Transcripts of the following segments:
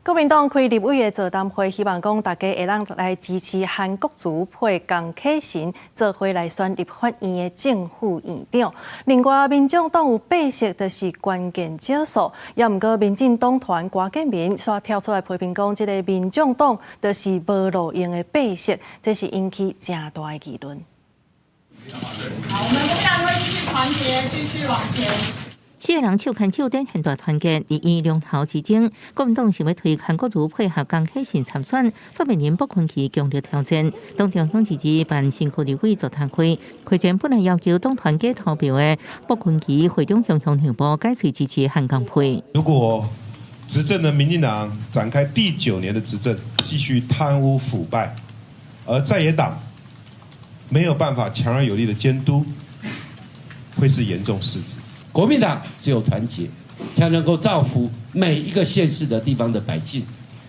國民黨開立委的座談會，希望講大家會當來支持韓國瑜配江啟臣做伙來選立法院的正副院長。另外，民眾黨有八席，就是關鍵少數。也毋過，民進黨團郭建民煞跳出來批評講，這个民眾黨就是無路用的八席，這是引起誠大的議論。好，我們國民黨會繼續團結，繼續往前。四个人手牽手展現大團結，佇伊龍頭之爭，國民黨想欲推韓國瑜配合江啟臣參選，煞面臨不分區強烈挑戰。黨中央二二辦新區立委座談會，會前本來要求黨團假投票的不分區會長雄雄讓步，改喙支持韓江配。如果執政的民進黨展開第九年的執政，繼續貪污腐敗，而在野黨沒有辦法強而有力的監督，會是嚴重失職。國民黨只有團結，才能夠造福每一個縣市的地方的百姓。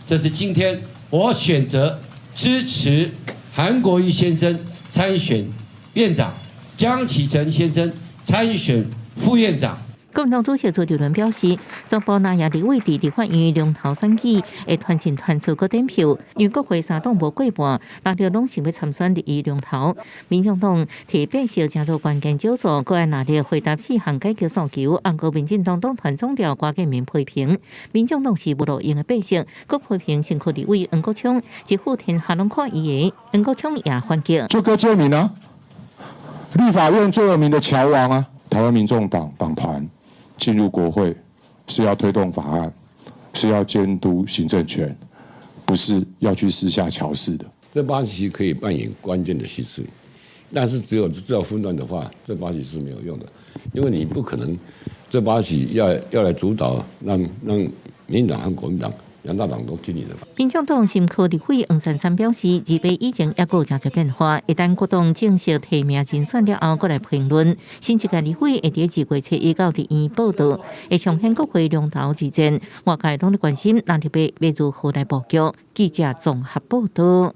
這是今天我選擇支持韓國瑜先生參選院長，江啟臣先生參選副院長。國民黨主席朱立倫表示，全部藍營立委佇立法院龍頭選舉會團進團出閣點票，因為國會三黨無過半，六日攏想欲參選第一龍頭。民眾黨提八席成做關鍵少數，閣愛努力回答四項改革訴求。毋過民進黨黨團總召郭建民批評，民眾黨是無路用的八席，閣批評新區立委黃國昌一副天下攏看伊的，黃國昌也反擊。就郭建民啊，立法院最有名的喬王啊，台灣民眾黨黨團進入國會是要推動法案，是要監督行政權，不是要去私下喬事的。這八席可以扮演關鍵的席次，但是只有製造混亂的話，這八席是沒有用的，因為你不可能這八席要來主導，讓民進黨和國民黨兩大黨都聽你的。民眾黨新區立委黃珊珊表示，二八以前猶閣有誠濟變化，一旦國黨正式提名人選了後，閣來評論。新一屆立委會佇2月7日到立院報到，會上演國會龍頭之戰，外界攏咧關心藍綠白欲如何來布局。記者綜合報道。